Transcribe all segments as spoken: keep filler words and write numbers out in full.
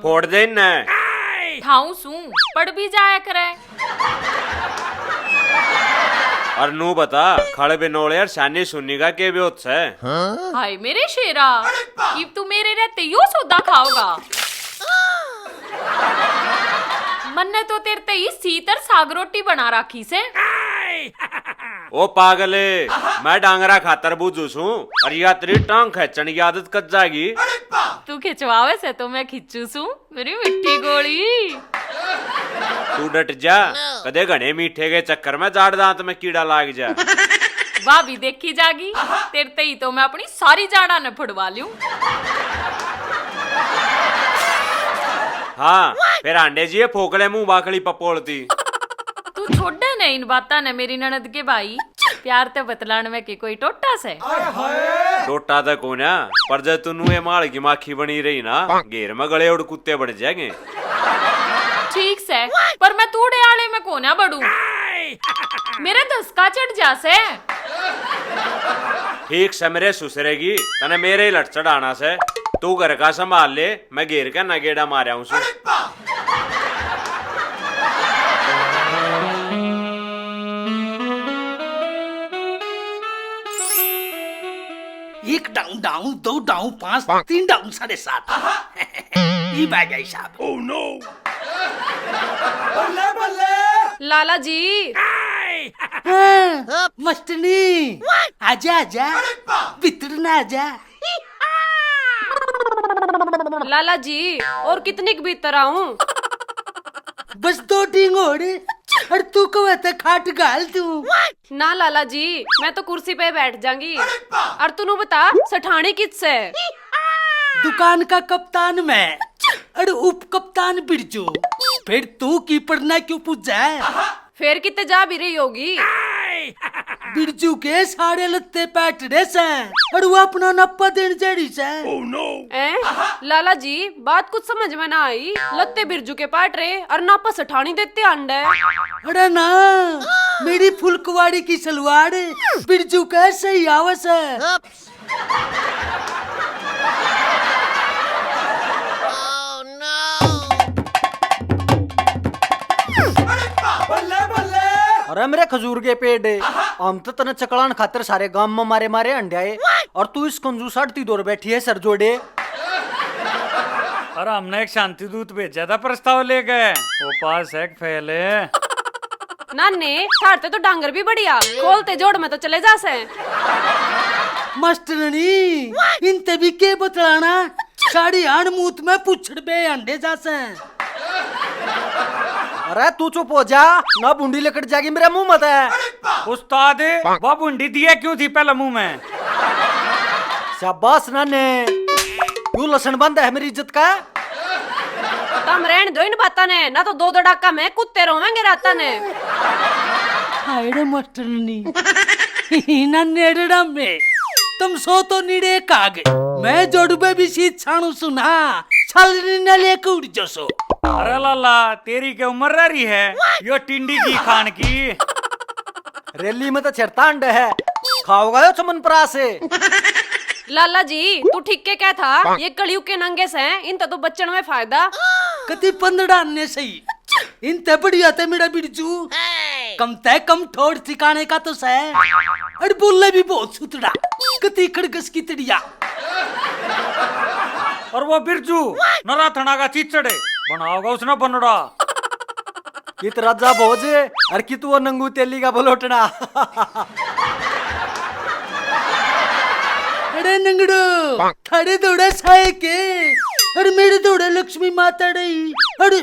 फोड़ दे इन्ने। ठाऊं सूं, पड़ भी जाया करे। और नू बता, खड़ बिनोले और शानी सुन्नी का के ब्योत सै? हाय मेरे शेरा, इब तू मेरे रहते यो सौदा खाओगा? मन्ने तो तेरे ते ही सीत और साग रोटी बना राखी से। ओ पागले, मैं डांगरा खातर बूझू सूं, और या तेरी टांग खेचण की आदत कद जागी? तू खिंचवावे से तो मैं खिंचू सूं, मेरी मिठी गोली। तू डट जा, कदे घणे मीठे के चक्कर में जाड़ दांत में कीड़ा लाग जा। भाभी देखी जागी, तेरे ते ही तो मैं अपनी सारी जाड़ा ने फुड़वा लूं। हाँ, फिर आंडे जी ये फोकले मुंह बाकली पपोलती। तू छोड़े न इन बातां ने मेरी ननद के भाई, प्यार ते बतलाण में के कोई टोटा से? टोटा तो कोन्या, पर जब तू नू ये माल की माखी बनी रही ना, घेर में गले उड़ कुत्ते बन जाएंगे। ठीक से, पर मैं तूड़े आले में कोन्या बड़ू, मेरे धसका चढ़ जा से। ठीक से मेरे सुसरेगी, तने मेरे ही लट चढ़ाना से। तू घर का संभाल ले, मैं घेर के ना गेड़ा मारया हूँ सू। एक डाउन डाउन, दो डाउन पाँच, तीन डाउन साढ़े सात। ई भाई, भाई साहब। Oh no! बल्ले बल्ले। लाला जी। हाँ, मस्तनी, आजा आजा, भीतर ना आजा। लाला जी, और कितनी के भीतर आऊं? बस दो डींग और, और तू कहे तो खाट घाल दूं। ना लाला जी, मैं तो कुर्सी पे बैठ जाऊंगी। और तू नू बता, सठानी कित से? दुकान का कप्तान मैं, और उप कप्तान बिरजू। फिर तू की पढ़ना क्यों पूछे? फेर किते जा भी रही होगी? बिरजू के सारे लत्ते पैटड़े से, और वो अपना नापा देन जड़ी से। Oh no! हैं? लाला जी, बात कुछ समझ में ना आई। लत्ते बिरजू के पाट रहे और नापा सठानी देते आंडे। अरे ना, मेरी फुलकवाड़ी की सलवार बिरजू के सही आवे से। अरे मेरे खजूर के पेड़, हम तो तने चकलान खातर सारे गांव में मारे मारे हंड्याए, और तू इस कंजूस आड़ती दौर बैठी है सर जोड़े। अरे हमने एक शांति दूत भेजा था प्रस्ताव लेके, वो पास है कि फेल है? नाने, थार ते तो डांगर भी बढ़िया, खोलते जोड़ में तो चले जा से। मास्टरनी, इनते भी के बतलाना, साड़ी आन मूत में पुछड़ बे अंडे जा से। अरे तू चुप हो जा, ना बूंदी लिकड़ जाएगी मेरे मुंह में ते। उस्ताद, वो बूंदी दिए क्यों थी पहले मुंह में? शाबाश नाने, क्यों लसण बंद है मेरी इज्जत का? तम रहन दो इन बातां ने, ना तो दो दो डाका में कुत्ते रोवेंगे रातां ने। हाय रे मास्टरनी, इना नेड़ड़ा में तुम सो तो निड़े काग, मैं जोड़बे भी सीत छाणू सुना, छालनी न लेके उड़ जसो। अरे लाला, तेरी क्या उम्र रह रही है यो टिंडी की खान की? रैली में तो छेड़ता अंडे है, खाओगा यो चमन परास। लाला जी, तू ठीक के कह था, ये कलयुग के नंगे से, इन तो बचण में फायदा। कति पंदड़ा ने सही, इन ते बढ़िया ते मेरा बिरजू। कम ते कम ठोड़ ठिकाने का तो सै। अरे बोले भी बहुत सुतड़ा, कति खड़गस की तड़िया। और वो बिरजू नरा थना का चिचड़े बनाओगा उसने बनड़ा। कित राजा भोज, अर कित वो नंगू तेली का बलोटना। अरे नंगड़ो, थारे दौड़े साए के, अरे मेरे दौड़े लक्ष्मी माता रही, अरे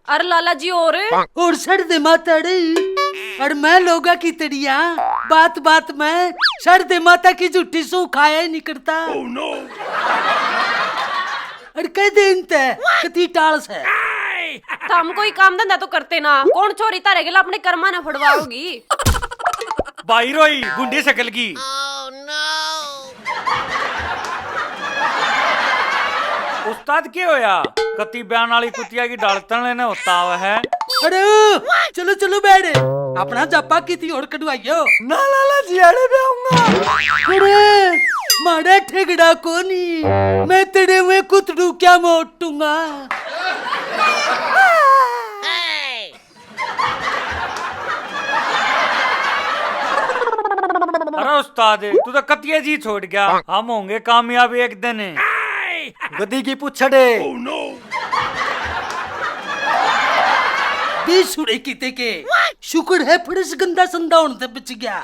अरे लाला जी और? और सर दे माता रही, अरे मैं लोगा की तड़िया, बात बात में सर दे माता की झूठी सू खाया ही नहीं करता। अरे कह दे इनते, कती टाल से। थम कोई काम धंधा तो करते ना, कौन छोरी तारे गेला अपने कर्मा ना फड़वाओगी? भाई रोई गुंडी शकल की। उस्ताद के होया? कती ब्यान वाली कुतिया की ढाल तलने ने होता आवे है। अरे चलो चलो बैठ, अपना जापा किती और कढवाइयो। ना लाला जी, अड़े ब्याऊंगा। अरे माड़ा ठेगड़ा कोनी, मैं तेरे में कुतड़ू क्या मोटूंगा। अरे उस्ताद, तू तो कतिया जी छोड़ गया, हम होंगे कामयाब एक दिन। गधी की पुछड़े। बीस उड़े कीते के, शुक्र है फर्श गंदा संदा होने से बच गया।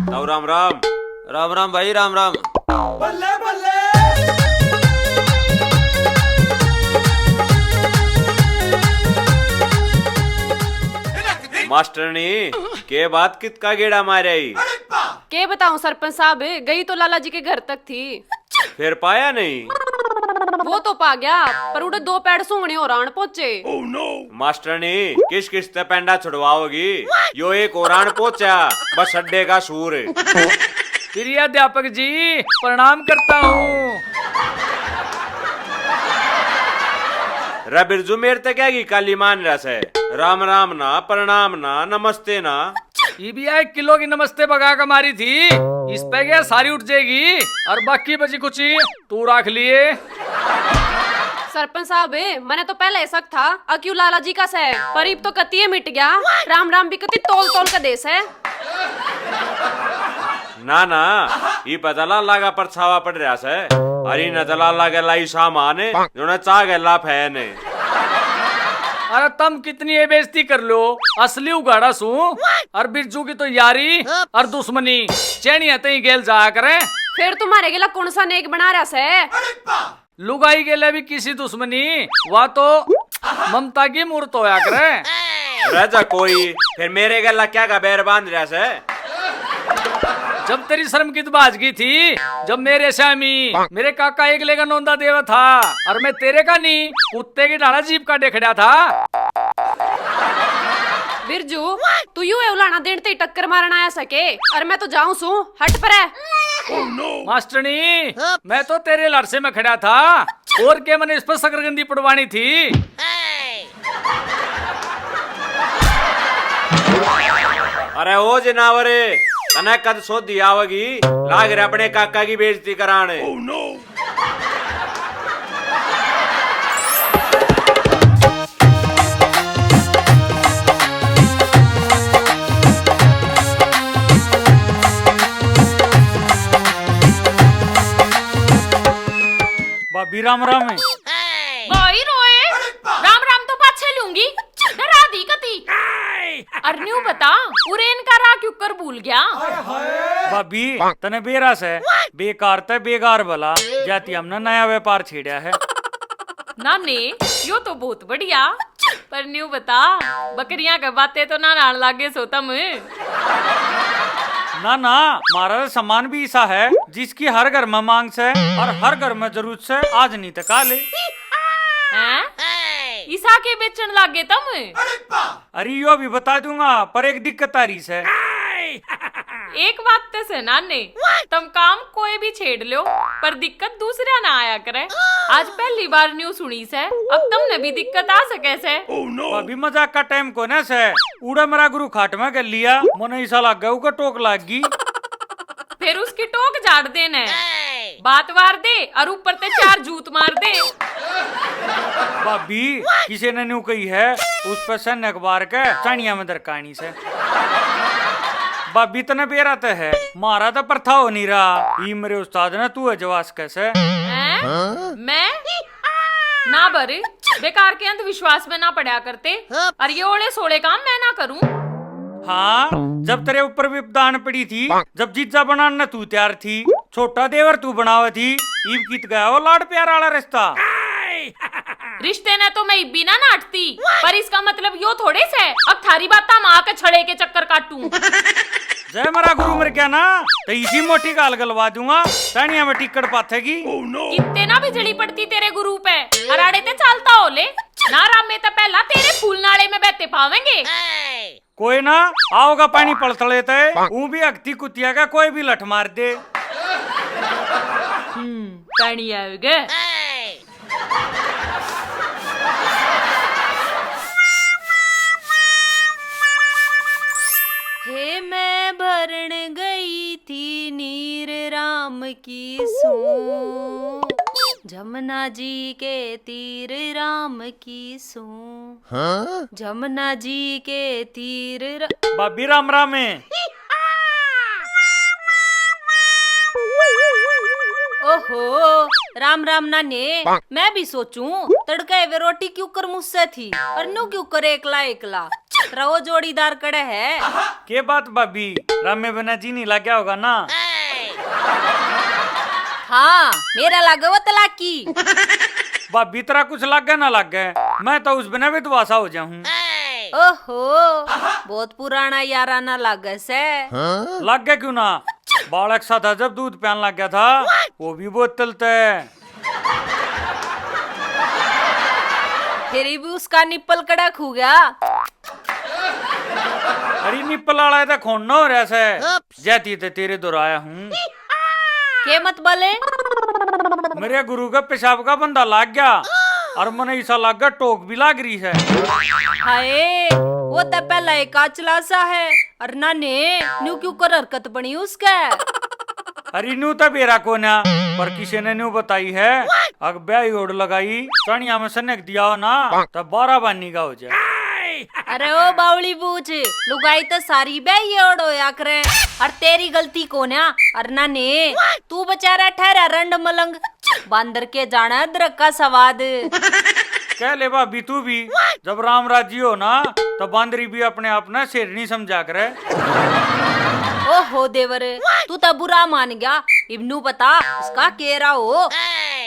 ताऊ राम राम। राम राम भाई, राम राम। बल्ले बल्ले। मास्टरनी, के बात कित का गेड़ा मारे आई? के बताऊं सरपंच साहब, गई तो लाला जी के घर तक थी। फिर पाया नहीं? वो तो पा गया, पर उड़े दो पैड सूंघने और आन पहुंचे। मास्टरनी, किस किस ते पैंडा छुड़वाओगी? यो एक और आन पहुंचा, बस अड्डे का सूर। प्रिय अध्यापक जी, प्रणाम करता हूँ। रे बिरजू, मेरे ते क्या की काली मान रहा से? राम राम ना, प्रणाम ना, नमस्ते ना। ये भी एक किलो की नमस्ते बगा के मारी थी, इस पे क्या सारी उठ जाएगी, और बाकी बची कुछ तू रख लिए। सरपंच साहब, मैंने तो पहले ही शक था, अक्यू लाला जी का से, पर इब तो कतिये मिट गया। राम राम भी कति तोल तोल के दे से। ना ना, ये पता लाला का परछावा पड़ रहा से। अरे न तो लाला के लाई सामान, जो ना चाह गैला फैन। अरे तुम कितनी ये बेइज्जती कर लो, असली उगाड़ा सू। और बिरजू की तो यारी और दुश्मनी चैनिया तई गेल जाया करे। फिर तुम्हारे गेला कौन सा नेक बना रहा से? लुगाई गेला भी किसी दुश्मनी, वा तो ममता की मूर्त होया करे। रह जा कोई, फिर मेरे गेला क्या का बैर बांध रहा से? जब तेरी शर्म की तो बाज गई थी, जब मेरे स्यामी, मेरे काका एक लेकर नोंदा देवा था, और मैं तेरे का नहीं, कुत्ते की ढाला जीप का देखड़ा था। बिरजू, तू यू है उलाना देन ते टक्कर मारन आया सके, और मैं तो जाऊं सू, हट पर है। मास्टरनी, मैं तो तेरे लड़से में खड़ा था, और के मैंने इस पर शकरकंदी पड़वानी थी। अरे ओ जनावर, तने कद सोधी आवेगी, लाग रे अपने काका की बेइज्जती कराने। भाभी राम राम है। भाई रोए, राम राम तो पाछे लूंगी, डरा दी कती। अर न्यू बता, उरे इनका राह क्यों कर भूल गया? भाभी, तने बेरा से बेकार ते बेगार भला, जाती हमने नया व्यापार छेड़या है। ना ने, यो तो बहुत बढ़िया। पर न्यू बता, बकरियां के बातें तो ना नान लागे सो तम? ना ना, म्हारा तो सामान भी ऐसा है जिसकी हर घर में मांग से और हर घर में जरूरत से, आज नहीं तो काल। हैं? ईसा के बेचण लागे तम? अरे यो भी बता दूंगा, पर एक दिक्कत आ रही से। एक बात तो से नाने, तम काम कोई भी छेड़ लो, पर दिक्कत दूसरा ना आया करे। आज पहली बार न्यू सुनी से, अब तमने भी दिक्कत आ सके से। भाभी मजाक का टाइम कोने से, उड़ा मेरा गुरु खाट में कर लिया, मने ऐसा लग गया उके टोक लाग गई। फिर उसकी टोक झाड़ दे ने। बात वार दे और ऊपर ते चार जूत मार दे। भाभी, किसी ने न्यू कही है, उस पे सैन्य अखबार के चाणिया में दरकानी से। भाभी, तने बेरा ते है, म्हारा तो प्रथा हो नहीं रहा। ई मेरे उस्ताद ने तू है जवास कैसे? हैं? मैं? ना बर, बेकार के अंधविश्वास में ना पड़ा करते, और ये ओले सोले काम मैं ना करूं। हाँ, जब तेरे ऊपर विपदान पड़ी थी, जब जीजा बनाने तू तैयार थी, छोटा देवर तू बनावे थी, इब कित गया वो लाड प्यार वाला रिश्ता? रिश्ते ने तो मैं इब भी ना नाटती, पर इसका मतलब यो थोड़े से अब थारी बात हम आके छड़े के चक्कर काटूं। जय मरा गुरु मर गया ना, तो इसी मोटी गाल गलवा दूंगा, टहनिया में टिकट पाथेगी। कितने ना बिजली पड़ती तेरे गुरु पे, अराड़े ते चालता हो ले। ना रामे ते पहला तेरे फूल नाले में बहते पावेंगे। कोई ना, आओगा पानी पलतले ते, ऊं भी अगती कुतिया का कोई भी लठ मार दे। हम्म, पानी आओगे। हे मैं भरण गई थी नीर राम की सूं, जब जमुना जी के तीर राम की सूं। हाँ? जमुना जी के तीर रा- भाभी राम राम है। ओहो, राम राम नाने। मैं भी सोचूं, तड़के वे रोटी क्यों कर मुझसे थी और न्यू क्यों करे एकला एकला। तेरा वो जोड़ीदार कड़े है। के बात भाभी, रामे बिना जी नहीं लाग्या होगा ना? हाँ, मेरा लागे वो तलाकी। भाभी, तेरा कुछ लागे ना लागे, मैं तो उस बिना विधवा सा हो जाऊं। ओहो, बहुत पुराना याराना लागे से। लागे क्यों ना, बालक सा था जब दूध प्यान लग गया था, वो भी बोतल तै। फिर भी उसका निप्पल कड़ा खू गया। अरे निप्पल आला तो खून ना हो रहा से, जैती ते तेरे दौर आया हूँ। के मत बोले? मेरे गुरु का पेशाब का बंदा लाग गया और मने ऐसा लाग गया टोक भी लाग रही है। हाय, वो तो पहला एक काचला सा है, और नाने न्यू क्यों कर हरकत बनी उसके। अरे न्यू तो बेरा कोन्या, पर किसी ने न्यू बताई है, अग ब्याही ओढ़ लगाई, चणिया में सनक दिया हो ना, तो बारह बानी का हो जाए। अरे ओ बावली बूझ, लुगाई तो सारी ब्याही ओढ़ होया करे, और तेरी गलती कोन्या, और नाने तू बेचारा ठहरा रंड मलंग, बांदर के जाना अदरक का स्वाद। कह ले भाभी तू भी, जब राम राजी हो ना, तो बांदरी भी अपने आप ने शेरनी समझा करे। ओहो देवर, तू तो बुरा मान गया। इब न्यू बता, इसका के रहा हो?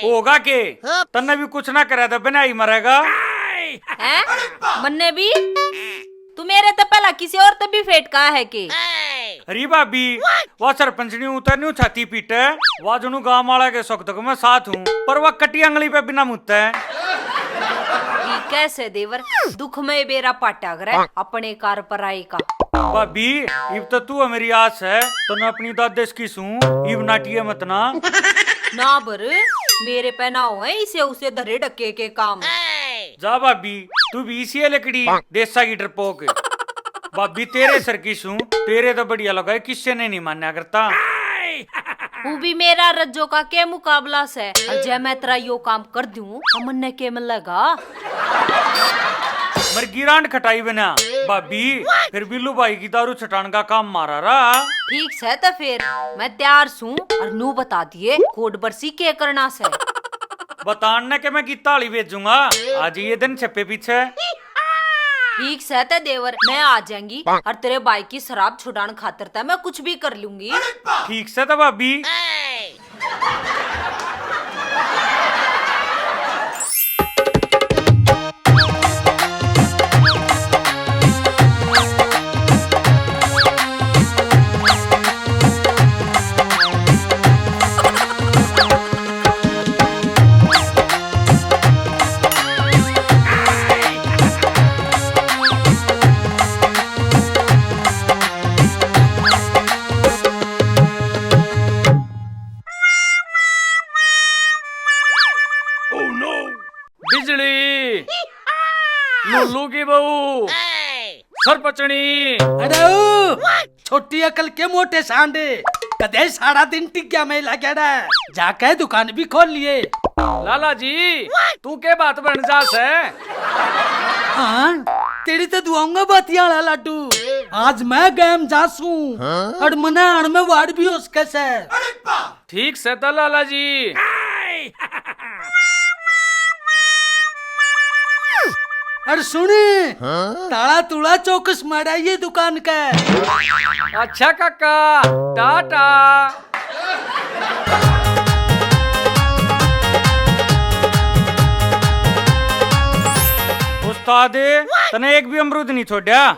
होगा के? तन्ने भी कुछ ना करे तो बिना ही मरेगा। हैं? मन्ने भी? तू मेरे ते पहला किसी और ते भी फेटका है के? अरे भाभी, वा सरपंचनी उतर न्यू छाती पीटे, वा जणू गांव वाला के सुख दुख में साथ हूँ, पर वा कटी आंगली पे बिना मुत्ते। ई कैसे देवर, दुख में बेरा पाटा करे, अपने कार पर आए का। भाभी, इब तो तू मेरी आस है, तन्ने अपनी दादस की सूं, इब नाटिए मत ना। ना बर, मेरे पे ना हो इसे उसे धरे ढके के काम। जा भाभी, तू भी इसी है लकड़ी, देसा की डरपोक। भाभी, तेरे सर की सूं, तेरे तो बढ़िया लगा है, किससे ने नहीं मान्या करता। वो भी मेरा रज्जो का के मुकाबला से, और जै मैं तेरा यो काम कर दूं, तो मन्ने के मिलेगा? मर गिरांड खटाई बना, भाभी, फिर बिल्लू भाई की दारू छटान का काम मारा रहा। ठीक से तो फिर, मैं तैयार सूं, और नू बता दिए, कोड बरसी के करना से। बतान ने के मैं गीता वाली भेजूंगा, आज ये दिन छपे पीछे। ठीक से ते देवर, मैं आ जाऊंगी, और तेरे भाई की शराब छुड़ान खातर ते मैं कुछ भी कर लूंगी। ठीक से ते भाभी। बिजली, लुल्लू की बहू, सरपंचनी। अरे ओ, छोटी अकल के मोटे सांड, कदे सारा दिन टिग्या में लग्या रह, जाके दुकान भी खोल लिए। लाला जी, तू के बात बन जा से? हाँ, तेरी तो दुआऊंगा बातियां वाला लाडू। आज मैं गैम जासूं, हाँ? और मना आण में वार भी हो सके से। ठीक से तो लाला जी। अरे सुन, हाँ? ताला तुला चौकस मारा ये दुकान का। अच्छा काका, टाटा। उस्ताद, तने एक भी अमरूद नहीं छोड़ा।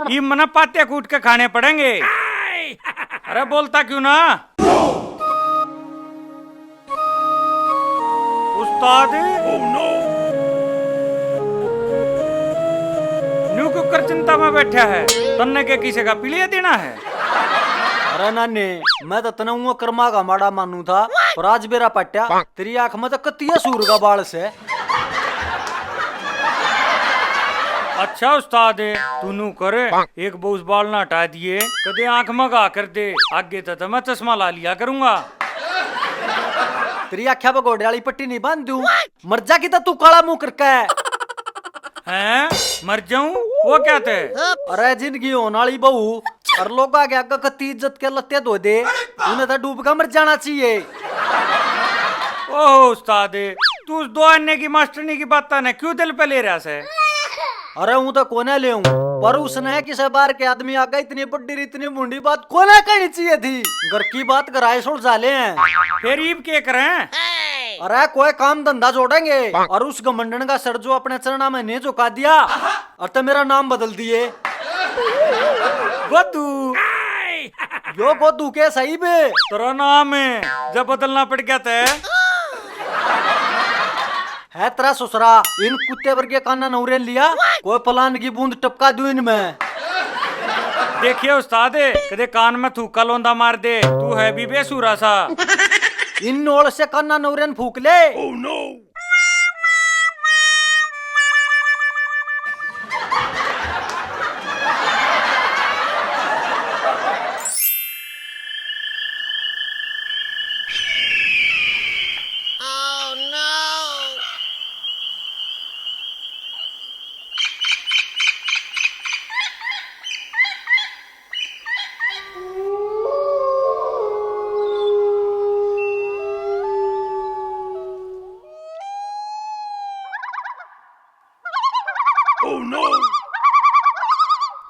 ये मना पाते कूट के खाने पड़ेंगे। अरे बोलता क्यों ना? उस्ताद, न्यू क्यों कर चिंता में बैठा है? तन्ने के किसी का पीलिया देना है? अरे नाने, मैं तो तने उंगा कर्मा का माड़ा मानू था, पर आज बेरा पट्या, तेरी आंख में तो कत्तिया सूर का बाल से। अच्छा उस्ताद, तू नू कर, एक बउस बाल ना हटा दिए, कदे आंख में घा कर दे, आगे तो, तो मैं चश्मा ला लिया करूंगा। तेरी आख्या पे घोड़े वाली पट्टी नहीं बांध दूं। मर जा किता तू काला मुंह करके। हैं? मर जाऊं? वो क्या थे? अरे जिंदगी होने वाली बहू और लोग आगे आगे कत्ती इज्जत के लत्ते धो दे, उन्हें तो डूब के मर जाना चाहिए। ओहो उस्ताद, तू उस दो आने की मास्टरनी की बात ने क्यों दिल पे ले रहा से? अरे हूं तो कोने ले हूं, पर उसने किसे बार के आदमी आगे इतनी बड्डी री, इतनी मुंडी बात कोने कहनी चाहिए थी। घर की बात घराए सुलझा ले हैं। फिर ईब के करें? अरे कोई काम धंधा जोड़ेंगे। और उस घमंडन का सर जो अपने चरणा में नहीं झुका दिया, और ते मेरा नाम बदल दिए। गोदू। यो गोदू के सही बे? तेरा नाम है, जब बदलना पड़ गया ते। है तेरा ससुरा, इन कुत्ते वर्गे काना नौरे लिया, कोई पलान की बूंद टपका दूं इनमें। देखिए उस्ताद, कदे कान में थूका लोंदा मार दे, तू है भी बेसुरा सा। इन नोल से काना नौरे न फूक ले।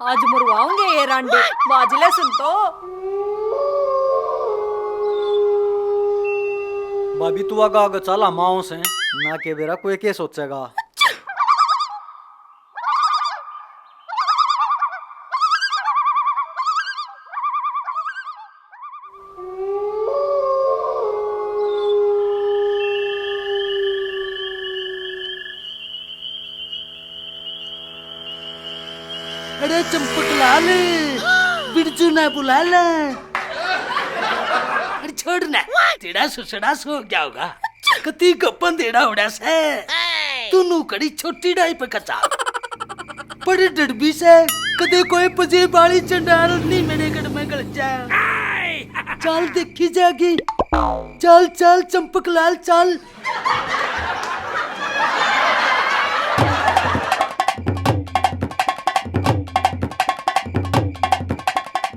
आज मरवाऊंगे ये रांडे, बाज ले सुन तो। भाभी तू आगा आगा चल, हम आओ से ना के बेरा कोई के सोचेगा। अरे चंपक लाल, बिरजू ना बुला ले। अरे छोड़ ना, तेरा सुसड़ा सो गया होगा। कती गप्पन देड़ा उड़ा से। तू नू कड़ी छोटी डाई पे कचा। बड़ी डडबी से, कदे कोई पजे बाली चंडाल नहीं मेरे गढ़ में गल जा। चाल देखी जागी। चाल, चाल, चंपक लाल, चाल।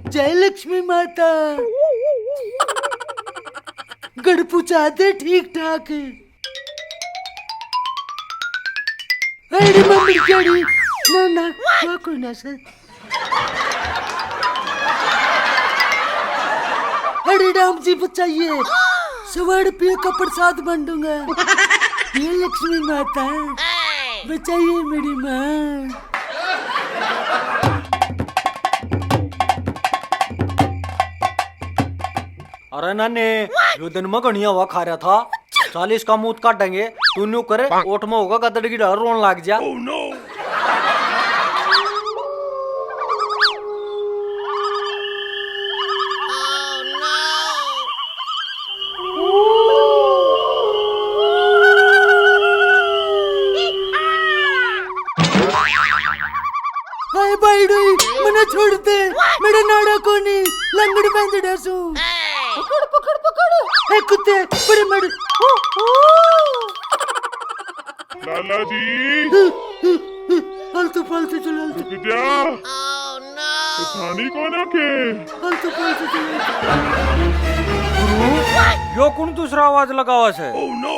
जय लक्ष्मी माता। गढ़ पहुंचा दे ठीक ठाक। अरे मम्मी, क्या रे? ना, ना, वो कोई ना सर। अरे राम जी बचाइए, सवाड़ पिए का प्रसाद बांटूंगा। ये लक्ष्मी माता, बचाइए मेरी माँ। अरे नाने, यो दिन मैं घणी हवा खा रहा था। चालीस का मूत काटेंगे, तू न्यू करे, ओठ में होगा गदड़ की ढाल, रोन लाग जा। हाय बाईडोई, मने छोड़ दे, मेरे नाड़ा कोनी, लंगड़ बांधड़ा सू। पकड़, पकड़, पकड़। ए कुत्ते, बड़े मर। ओ, ओ। लाला जी। फालतू, फालतू चल, फालतू। रुक जा। तो थानी कौन आखे? फालतू, फालतू चल, फालतू। गुरु, यो कौन दूसरा आवाज लगावा से? Oh no!